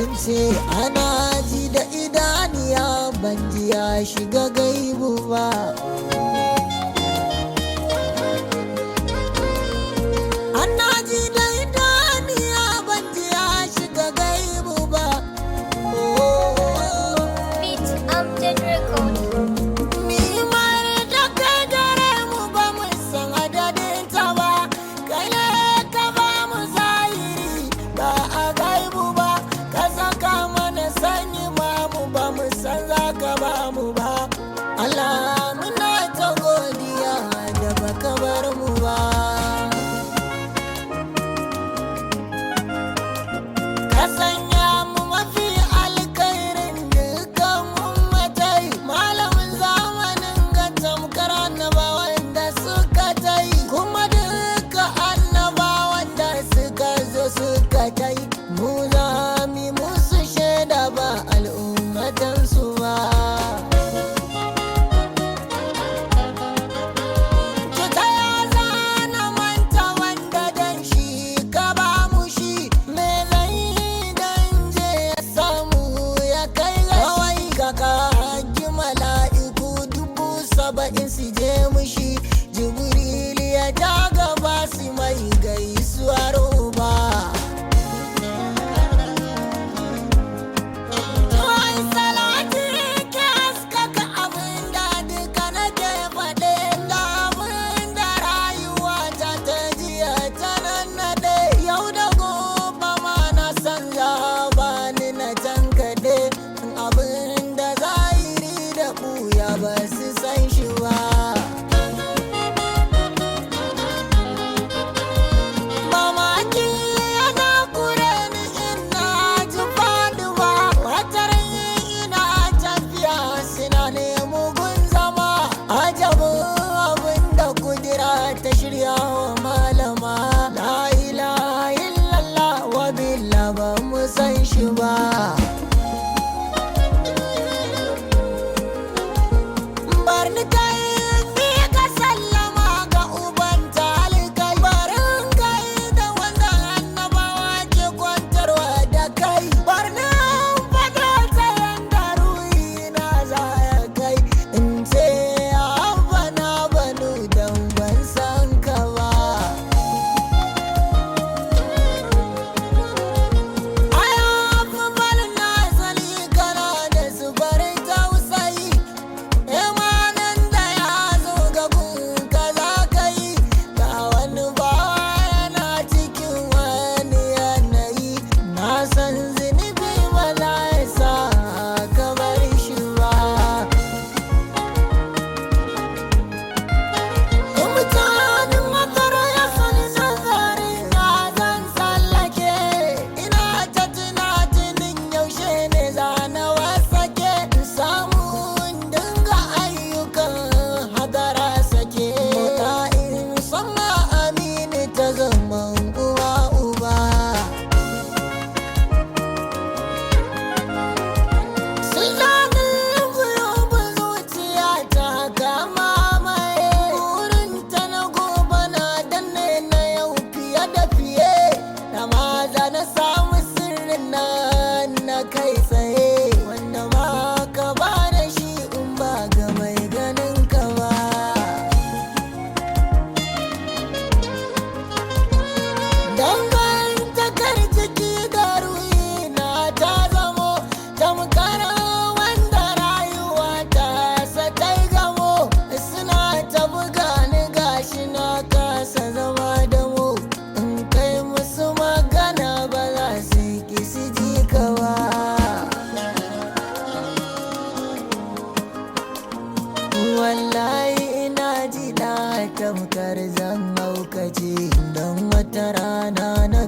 Sun ce ana ji da idaniya, ban ji ya shiga gaibu ba. Ana ji da idaniya, ban ji ya shiga gaibu ba. Oh. Beat Amjad Record. Nimar da kai gare mu ba mu san adadin ta ba, kai ne ka ba mu zahiri ba a gaibu ba, ka saka mana sanyi ma mu ba mu san za ka ba mu ba. Allah, muna ta godiya da baka bar mu ba. Ka sanya mu mafi alkhairin dukkan ummatai, malamin zamanin ga tamkar annabawan da suka tai, kuma duka annabawan da suka zo suka tai, mu za mu musu shaida ba al'ummatansu ba. Cuta ya zana manta wanda dan shi ka ba mu shi, me zan yi dan je ya samu ya kai ga kawai ka kaji mala'iku 70,000 su je mushi, Jibril ya ja gaba su mai gaisuwar uba. Tuwon salati ke haskaka abin da duka nake faɗe, da abin da rayuwa ta ta jiya ta nannaɗe. Yau da gobe ma na san bani na tankaɗe, abin da zahiri da ɓuya ba su san shi ba. Mamaki yana kure ni ina ji faduwa, wataran ina tafiya suna mugun zama, ajabin abin da kudura ta shirya wa malama, la ilaha illallah wa billah ba mu san shi ba. Barni kai ni ka sallama ga uban talikai, barin kai da wanda annabawa ke kwantarwa da kai, barni fada ta yanda ruhi na za ya kai, in ce abana banu dan ban san ka ba. Aya na sani kana da su barin tausayi, imanin da ya zo ga gunka za ka yi, ga wani bawa yana cikin wani yanayi, na san zunubi ba za ya sa ka bar shi ba. Mutanen makara ya sani nazarin na zan tsallake, ina ta tunatunin yaushe ne zana wasake, in samu in dinga ayyukan hadara sake, mota in sama amini ta zaman uwa uba. Sultanin guyubu zuciya ta kama maye, burinta na gobe na danne na yau fiye da fiye, da maza na samu sirrin nan na kai tsaye, wanda ma ka ba da shi in ba ga mai ganin ka ba. Dangantakar ciki da ruhina ta zamo tamkar wanda rayuwa ta satai gamo, suna ta buga ni gashi na kasa zama da mu, in kai musu magana ba za su ki su ji ka ba. Wallahi ina ji da tamkar zan haukace don wata rana na